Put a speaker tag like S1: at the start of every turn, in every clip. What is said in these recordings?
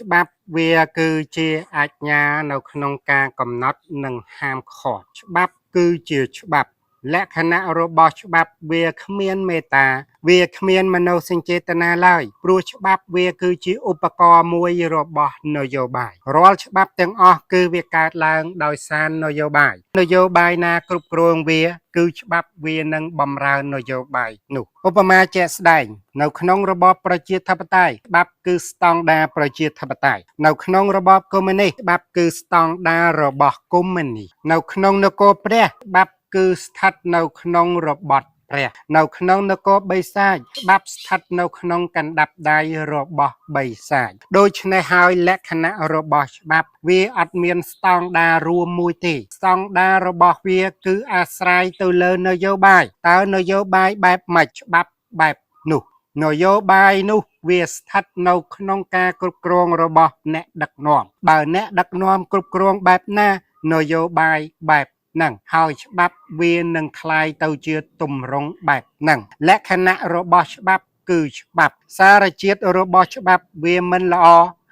S1: ច្បាប់វាគឺជាអាជ្ញានៅក្នុងការកំណត់និងហាមឃាត់ច្បាប់គឺជាច្បាប់លក្ខណៈរបស់ច្បាប់វាគ្មានមេត្តាវាគ្មានមនោសញ្ចេតនាឡើយព្រោះច្បាប់វាគឺជាឧបករណ៍មួយរបស់នយោបាយរាល់ច្បាប់ទាំងអស់គឺវាកើតឡើងដោយសារនយោបាយនយោបាយណាគ្រប់គ្រងវាគឺច្បាប់វានឹងបំរើនយោបាយនោះឧបមាជាក់ស្ដែងនៅក្នុងរបបប្រជាធិបតេយ្យច្បាប់គឺស្តង់ដារប្រជាធិបតេយ្យនៅក្នុងរបបកុម្មុយនីសច្បាប់គឺស្តង់ដាររបស់កុម្មុយនីសនៅក្នុងនគរព្រះច្បាប់គឺស្ថិតនៅក្នុងរបបព្រះនៅក្នុងនគរបិសាចច្បាប់ស្ថិតនៅក្នុងកណ្ដាប់ដៃរបស់បិសាចដូច្នេះហើយលក្ខណៈរបស់ច្បាប់វាអត់មានស្តង់ដាររួមមួយទេស្តង់ដាររបស់វាគឺអាស្រ័យទៅលើនយោបាយតើនយោបាយបែបម៉េចច្បាប់បែបនោះនយោបាយនោះវាស្ថិតនៅក្នុងការគ្រប់គ្រងរបស់អ្នកដឹកនាំបើអ្នកដឹកនាំគ្រប់គ្រងបែបណានយោបាយបែបហ្នឹងហើយច្បាប់វានឹងคล้ายទៅជាទម្រង់បែបហ្នឹងលក្ខណៈរបស់ច្បាប់គឺច្បាប់សារជាតិរបស់ច្បាប់វាមិនល្អ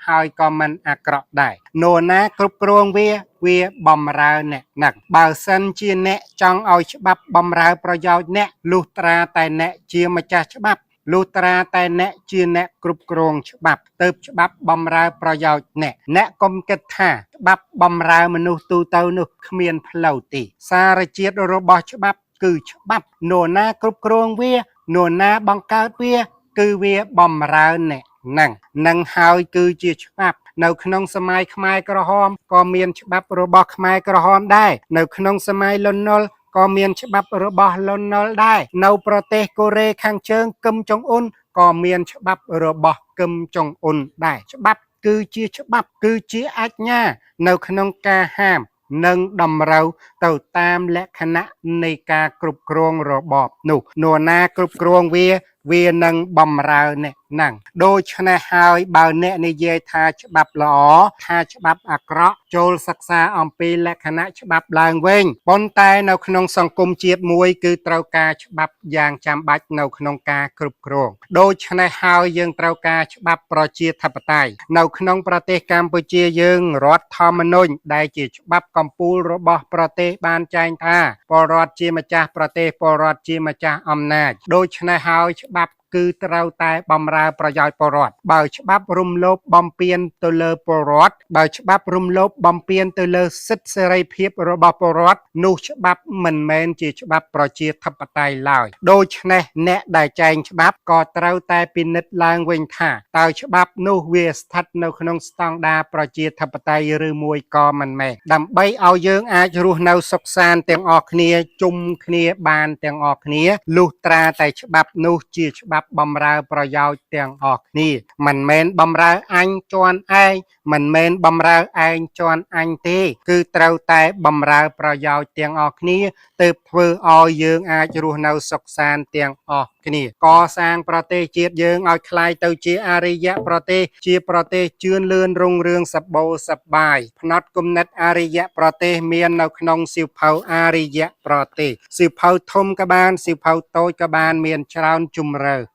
S1: ហើយក៏មិនអាក្រក់ដែរនរណាគ្រប់គ្រងវាវាបំរើអ្នកហ្នឹងបើសិនជាអ្នកចង់ឲ្យច្បាប់បំរើប្រយោជន៍អ្នកលុះត្រាតែអ្នកជាម្ចាស់ច្បាប់លុះត្រាតែអ្នកជាអ្នកគ្រប់គ្រងច្បាប់ទៅច្បាប់បំរើប្រយោជន៍អ្នកអ្នកកុំគិតថាច្បាប់បំរើមនុស្សទូទៅនោះគ្មានផ្លូវទេសារជាតិរបស់ច្បាប់គឺច្បាប់នរណាគ្រប់គ្រងវានរណាបង្កើតវាគឺវាបំរើអ្នកហ្នឹងនឹងហើយគឺជាច្បាប់នៅក្នុងសម័យខ្មែរក្រហមក៏មានច្បាប់របស់ខ្មែរក្រហមដែរនៅក្នុងសម័យលន់នល់ក៏មានច្បាប់របស់លន់នល់ដែរនៅប្រទេសកូរ៉េខាងជើងគឹមចុងអ៊ុនក៏មានច្បាប់របស់គឹមចុងអ៊ុនដែរច្បាប់គឺជាច្បាប់គឺជាអាជ្ញានៅក្នុងការហាមនិងតម្រូវទៅតាមលក្ខណៈនៃការគ្រប់គ្រងរបបនោះនរណាគ្រប់គ្រងវាវានឹងបំរើអ្នកហ្នឹងដូច្នេះហើយបើអ្នកនិយាយថាច្បាប់ល្អថាច្បាប់អាក្រក់ចូលសិក្សាអំពីលក្ខណៈច្បាប់ឡើងវិញប៉ុន្តែនៅក្នុងសង្គមជាតិមួយគឺត្រូវការច្បាប់យ៉ាងចាំបាច់នៅក្នុងការគ្រប់គ្រងដូច្នេះហើយយើងត្រូវការច្បាប់ប្រជាធិបតេយ្យនៅក្នុងប្រទេសកម្ពុជាយើងរដ្ឋធម្មនុញ្ញដែលជាច្បាប់កម្ពុជារបស់ប្រទេសបានចែងថាពលរដ្ឋជាម្ចាស់ប្រទេសពលរដ្ឋជាម្ចាស់អំណាចដូច្នេះហើយច្បាប់គឺត្រូវតែបំរើប្រយោជន៍ពលរដ្ឋបើច្បាប់រំលោភបំពានទៅលើពលរដ្ឋបើច្បាប់រំលោភបំពានទៅលើសិទ្ធិសេរីភាពរបស់ពលរដ្ឋនោះច្បាប់មិនមែនជាច្បាប់ប្រជាធិបតេយ្យឡើយដូច្នេះអ្នកដែលចែងច្បាប់ក៏ត្រូវតែពិនិត្យឡើងវិញថាតើច្បាប់នោះវាស្ថិតនៅក្នុងស្តង់ដារប្រជាធិបតេយ្យឬមួយក៏មិនមែនដើម្បីឲ្យយើងអាចរស់នៅសុខសាន្តទាំងអស់គ្នាជុំគ្នាបានទាំងអស់គ្នាលុះត្រាតែច្បាប់នោះជាច្បាប់បំរើប្រយោជន៍ទាំងអស់គ្នាមិនមែនបំរើអញជន់ឯងមិនមែនបំរើឯងជន់អញទេគឺត្រូវតែបំរើប្រយោជន៍ទាំងអស់គ្នាទើបធ្វើឲ្យយើងអាចរស់នៅសុខសាន្តទាំងអស់គ្នាកសាងប្រទេសជាតិយើងឲ្យក្លាយទៅជាអរិយប្រទេសជាប្រទេសជឿនលឿនរុងរឿងសបោសបាយផ្នត់គំនិតអរិយប្រទេសមាននៅក្នុងសៀវភៅអរិយប្រទេសសៀវភៅធំក៏បានសៀវភៅតូចក៏បានមានច្រើនជម្រើស។